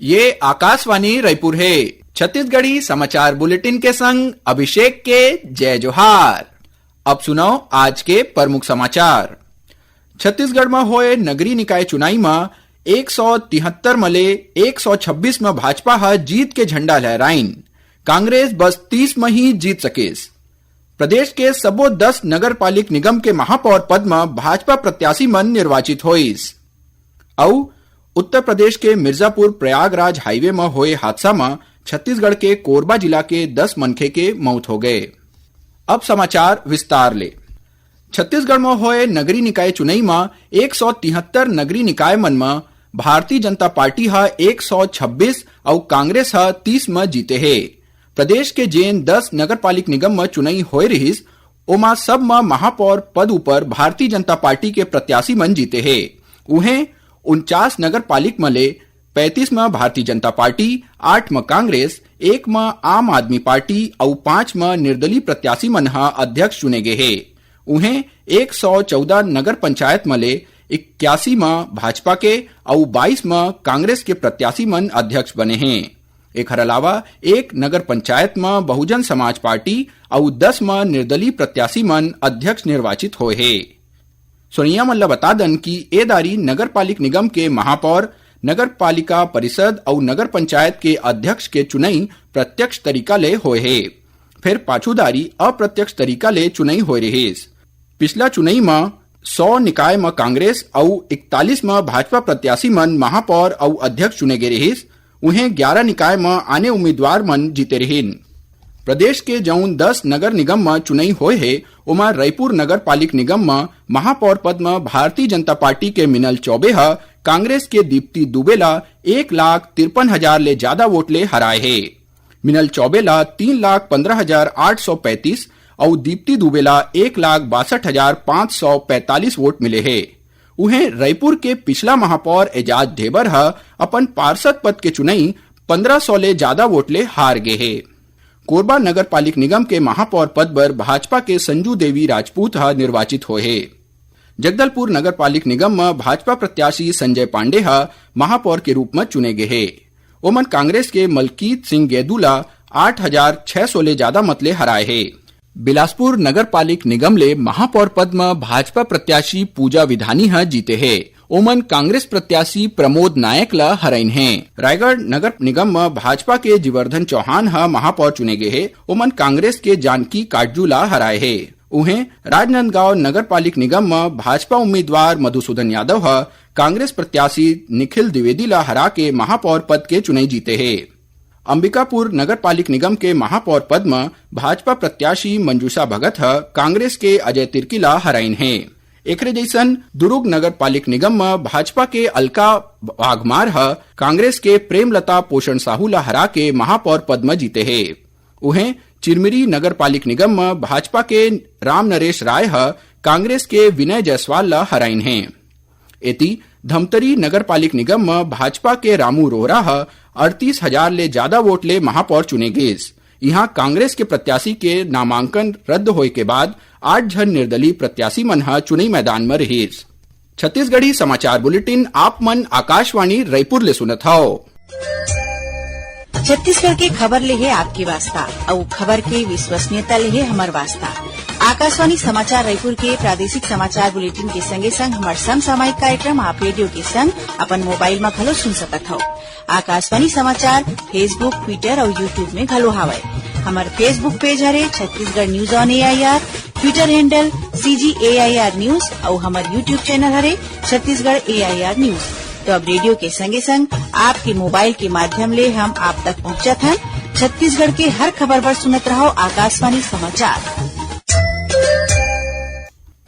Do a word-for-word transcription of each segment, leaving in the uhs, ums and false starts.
ये आकाशवाणी रायपुर हे। छत्तीसगढ़ी समाचार बुलेटिन के संग अभिषेक के जय जोहार। अब सुनव आज के प्रमुख समाचार। छत्तीसगढ़ म होए नगरीय निकाय चुनाई म एक सौ तिहत्तर म ले एक सौ छब्बीस म भाजपा ह जीत के झंडा लहराइन। कांग्रेस बस तीस म ही जीत सकिस। प्रदेश के सबो दस नगर पालिक निगम के महापौर पद म भाजपा प्रत्याशी मन निर्वाचित होइस। अउ उत्तर प्रदेश के मिर्जापुर प्रयागराज हाईवे म होए हादसा म छत्तीसगढ़ के कोरबा जिला के दस मनखे के मौत हो गए। अब समाचार विस्तार ले। छत्तीसगढ़ म होए नगरीय निकाय चुनई म एक सौ तिहत्तर नगरीय निकाय मन म भारतीय जनता पार्टी ह एक सौ छब्बीस अउ कांग्रेस ह तीस म जीते हे। प्रदेश के जेन दस नगर पालिक निगम म चुनई होए रिहिस, ओमा सब म महापौर पद ऊपर भारतीय जनता पार्टी के प्रत्याशी मन जीते हे। उहें उनचास नगर पालिक म ले पैंतीस म भारतीय जनता पार्टी, आठ म कांग्रेस, एक म आम आदमी पार्टी अउ पांच म निर्दलीय प्रत्याशी मन ह अध्यक्ष चुने गे हे। उहें एक सौ चौदह नगर पंचायत म ले इक्यासी म भाजपा के अउ बाईस म कांग्रेस के प्रत्याशी मन अध्यक्ष बने हें। एखर अलावा एक नगर पंचायत म बहुजन समाज पार्टी अउ दस म निर्दलीय प्रत्याशी मन अध्यक्ष निर्वाचित होए हे। सुनइया मन ल बता दन कि ए दारी नगर पालिक निगम के महापौर, नगर पालिका परिषद अउ नगर पंचायत के अध्यक्ष के चुनई प्रत्यक्ष तरीका ले होए हे। फेर पाछू दारी अप्रत्यक्ष तरीका ले चुनई होए रिहिस। पिछला चुनई म सौ निकाय म कांग्रेस अउ इकतालीस म भाजपा प्रत्याशी मन महापौर अउ अध्यक्ष चुने गे रिहिस, उहें ग्यारह निकाय म आने उम्मीदवार मन जीते रिहिन। प्रदेश के जउन दस नगर निगम म चुनई होए हे, ओमा रईपुर नगर पालिक निगम म महापौर पद म भारतीय जनता पार्टी के मिनल चौबे ह कांग्रेस के दीप्ति दुबे ल एक लाख तिरपन हजार ले जादा वोट ले हराए हे। मिनल चौबे ल तीन लाख पंद्रह हजार आठ सौ पैंतीस अउ दीप्ति दुबे ल एक लाख बासठ हजार पांच सौ पैंतालीस वोट मिले हे। उहें, रईपुर के पिछला महापौर एजाज ढेबर ह अपन पार्षद पद के चुनई पंद्रह सौ ले जादा वोट ले हार गे हे। कोरबा नगर पालिक निगम के महापौर पद बर भाजपा के संजू देवी राजपूत ह निर्वाचित होए हे। जगदलपुर नगर पालिक निगम म भाजपा प्रत्याशी संजय पांडे ह महापौर के रूप म चुने गे हे। ओमन कांग्रेस के मलकीत सिंह गैदू ल आठ हजार छह सौ ले जादा मत ले हराए हे। बिलासपुर नगर पालिक निगम ले महापौर पद म भाजपा प्रत्याशी पूजा विधानी ह जीते हे। ओमन कांग्रेस प्रत्याशी प्रमोद नायक ल हरइन हे। रायगढ़ नगर निगम म भाजपा के जीवर्धन चौहान ह महापौर चुने गे हे। ओमन कांग्रेस के जानकी काटजू ल हराए हे। उहें, राजनांदगांव नगर पालिक निगम म भाजपा उम्मीदवार मधुसूदन यादव ह कांग्रेस प्रत्याशी निखिल द्विवेदी ल हरा के महापौर पद के चुनई जीते हे। अंबिकापुर नगर पालिक निगम के महापौर पद म भाजपा प्रत्याशी मंजूषा भगत ह कांग्रेस के अजय तिर्की ल हराइन हे। एकरे जइसन दुरूग नगर पालिक निगम म भाजपा के अलका वाघमार ह कांग्रेस के प्रेमलता पोषण साहू ल हरा के महापौर पद म जीते हे। उहें, चिरमिरी नगर पालिक निगम म भाजपा के राम नरेश राय ह कांग्रेस के विनय जायसवाल ल हराइन हे। एती, धमतरी नगर पालिक निगम म भाजपा के रामू रोहरा ह अड़तीस हजार ले जादा वोट ले महापौर चुने गिस। इहां कांग्रेस के प्रत्याशी के नामांकन रद्द होए के बाद आठ झन निर्दलीय प्रत्याशी मन ह चुनई मैदान म रिहिस। छत्तीसगढ़ी समाचार बुलेटिन आप मन आकाशवाणी रईपुर ले सुनत हव। छत्तीसगढ़ के खबर ले हे आपके वास्ता, अउ खबर के विश्वसनीयता ले हे हमर वास्ता। आकाशवाणी समाचार रायपुर के प्रादेशिक समाचार बुलेटिन के संगे संग हमर समसामयिक कार्यक्रम आप रेडियो के संग अपन मोबाइल म घलो सुन सकत हव। आकाशवाणी समाचार Facebook, Twitter अउ YouTube में घलो हावय। हमर Facebook पेज हरे Chhattisgarh news on AIR, Twitter handle CG AIR news अउ हमर YouTube चैनल हरे छत्तीसगढ़ एआईआर न्यूज। तो अब रेडियो के संगे संग आपके मोबाइल के माध्यम ले हम आप तक पहुंचत हन। छत्तीसगढ़ के हर खबर बर सुनत रहो आकाशवाणी समाचार।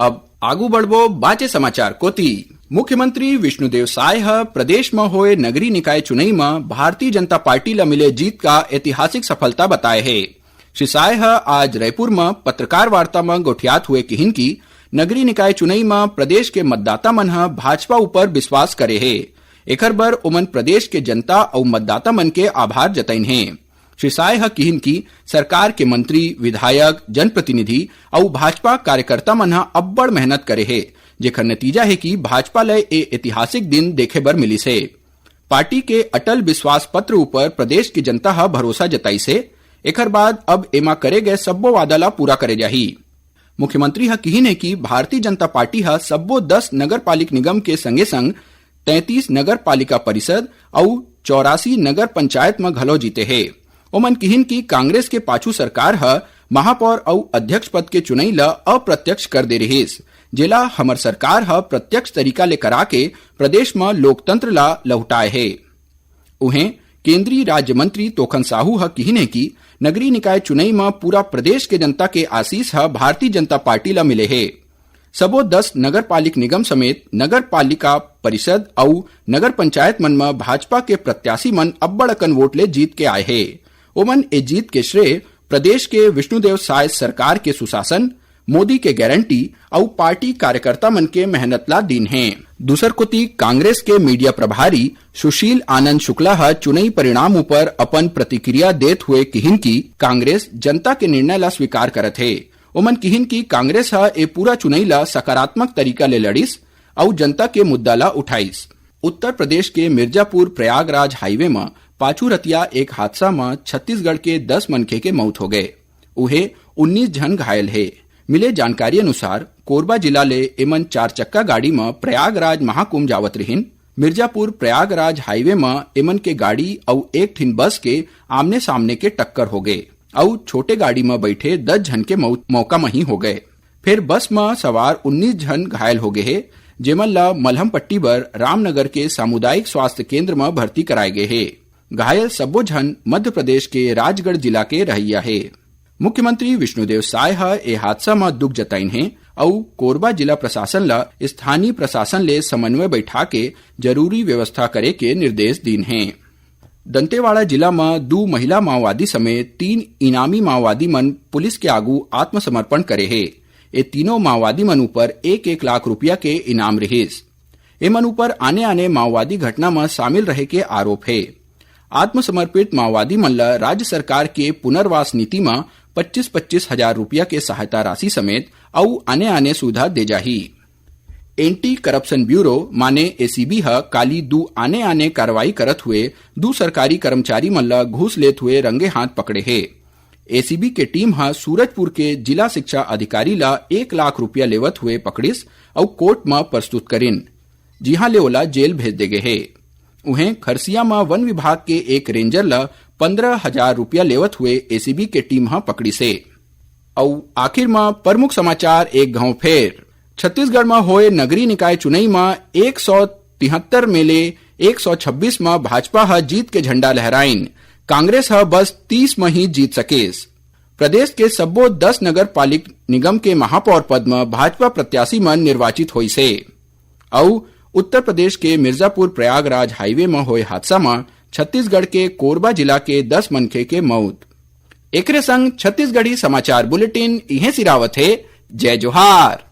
अब आगू बढ़बो बाचे समाचार कोती। मुख्यमंत्री विष्णुदेव साय ह प्रदेश म होए नगरीय निकाय चुनई म भारतीय जनता पार्टी ल मिले जीत का ऐतिहासिक सफलता बताए हे। श्री साय ह आज रायपुर म पत्रकार वार्ता म गोठियात हुए किहिन कि नगरीय निकाय चुनई म प्रदेश के मतदाता मन ह भाजपा ऊपर विश्वास करे हे। एखर बर ओमन प्रदेश के जनता अउ मतदाता मन के आभार जतइन हे। श्री साय ह किहिन कि सरकार के मंत्री, विधायक, जनप्रतिनिधि अउ भाजपा कार्यकर्ता मन ह अब्बड़ मेहनत करे हे, जेखर नतीजा हे कि भाजपा ल ए ऐतिहासिक दिन देखे बर मिलिस हे। पार्टी के अटल विश्वास पत्र ऊपर प्रदेश के जनता ह भरोसा जताइस हे। एखर बाद अब एमा करे गए सब्बो वादा ला पूरा करे जाही। मुख्यमंत्री ह किहिन हे कि भारतीय जनता पार्टी ह सब्बो दस नगर पालिक निगम के संगे संग तैंतीस नगर पालिका परिषद अउ चौरासी नगर पंचायत म घलो जीते हे। ओमन किहिन कि कांग्रेस के पाछू सरकार ह महापौर अउ अध्यक्ष पद के चुनई ल अप्रत्यक्ष कर दे रिहिस, जेला हमर सरकार ह प्रत्यक्ष तरीका ले करा के प्रदेश म लोकतंत्र ला लहुटाए हे। उहें, केंद्रीय राज्य मंत्री तोखन साहू ह किहिन हे कि नगरीय निकाय चुनई म पूरा प्रदेश के जनता के आशीष ह भारतीय जनता पार्टी ल मिले हे। सबो दस नगर पालिक निगम समेत नगर पालिका परिषद अउ नगर पंचायत मन म भाजपा के प्रत्याशी मन अब्बड़ अकन वोट ले जीत के आए हे। ओमन ए जीत के श्रेय प्रदेश के विष्णुदेव साय सरकार के सुशासन, मोदी के गारंटी अउ पार्टी कार्यकर्ता मन के मेहनत ला दीन हे। दूसर कोति, कांग्रेस के मीडिया प्रभारी सुशील आनंद शुक्ला ह चुनई परिणाम ऊपर अपन प्रतिक्रिया देत हुए किहिन कि कांग्रेस जनता के निर्णय ला स्वीकार करत हे। ओमन किहिन कि कांग्रेस ह ए पूरा चुनई ला सकारात्मक तरीका ले लड़िस अउ जनता के मुद्दा ला उठाइस। उत्तर प्रदेश के मिर्जापुर प्रयागराज हाईवे म पाछू रतिया एक हादसा म छत्तीसगढ़ के दस मनखे के मौत हो गए। उहे उन्नीस झन घायल हे। मिले जानकारी अनुसार, कोरबा जिला ले एमन चार चक्का गाड़ी म प्रयागराज महाकुंभ जावत रिहिन। मिर्जापुर प्रयागराज हाईवे म एमन के गाड़ी अउ एक ठिन बस के आमने सामने के टक्कर हो गए अउ छोटे गाड़ी म बैठे दस झन के मौत मौका म ही हो गए। फिर बस म सवार उन्नीस झन घायल हो गए हे, जेमन ल मलहम पट्टी बर रामनगर के सामुदायिक स्वास्थ्य केंद्र म भर्ती कराए गए हे। घायल सब्बो झन मध्य प्रदेश के राजगढ़ जिला के रहइया हे। मुख्यमंत्री विष्णुदेव साय ह ए हादसा म दुख जताइन हे अउ कोरबा जिला प्रशासन ल स्थानीय प्रशासन ले समन्वय बैठा के जरूरी व्यवस्था करे के निर्देश दीन हे। दंतेवाड़ा जिला म दू महिला माओवादी समेत तीन इनामी माओवादी मन पुलिस के आगू आत्मसमर्पण करे हे। ए तीनों माओवादी मन ऊपर एक एक लाख रुपया के इनाम रिहिस। एमन ऊपर आने-आने माओवादी घटना म शामिल रहे के आरोप हे। आत्मसमर्पित माओवादी मन ल राज्य सरकार के पुनर्वास नीति म पच्चीस पच्चीस हजार रुपया के सहायता राशि समेत अउ आने-आने सुविधा दे जाही। एंटी करप्शन ब्यूरो माने एसीबी ह काली दू आने-आने कार्रवाई करत हुए दू सरकारी कर्मचारी मन ल घूस लेत हुए रंगे हाथ पकड़े हे। एसीबी के टीम ह सूरजपुर के जिला शिक्षा अधिकारी ल एक लाख रुपया लेवत हुए पकड़िस अउ कोर्ट म प्रस्तुत करिन, जिहां ले ओला जेल भेज दे गे हे। उहें, खरसिया म वन विभाग के एक रेंजर ल पंद्रह हजार रुपया लेवत हुए एसीबी के टीम ह पकड़िस हे। अउ आखिर म प्रमुख समाचार एक घांव फेर। छत्तीसगढ़ म होए नगरीय निकाय चुनई म एक सौ तिहत्तर में ले एक सौ छब्बीस म भाजपा ह जीत के झंडा लहराइन। कांग्रेस ह बस तीस म ही जीत सकेस। प्रदेश के सब्बो दस नगर पालिक निगम के महापौर पद म भाजपा प्रत्याशी मन निर्वाचित होइस हे। अउ उत्तर प्रदेश के मिर्जापुर प्रयागराज हाईवे म होए हादसा म छत्तीसगढ़ के कोरबा जिला के दस मनखे के मौत। एकरे संग छत्तीसगढ़ी समाचार बुलेटिन इहें सिरावत हे। जय जोहार।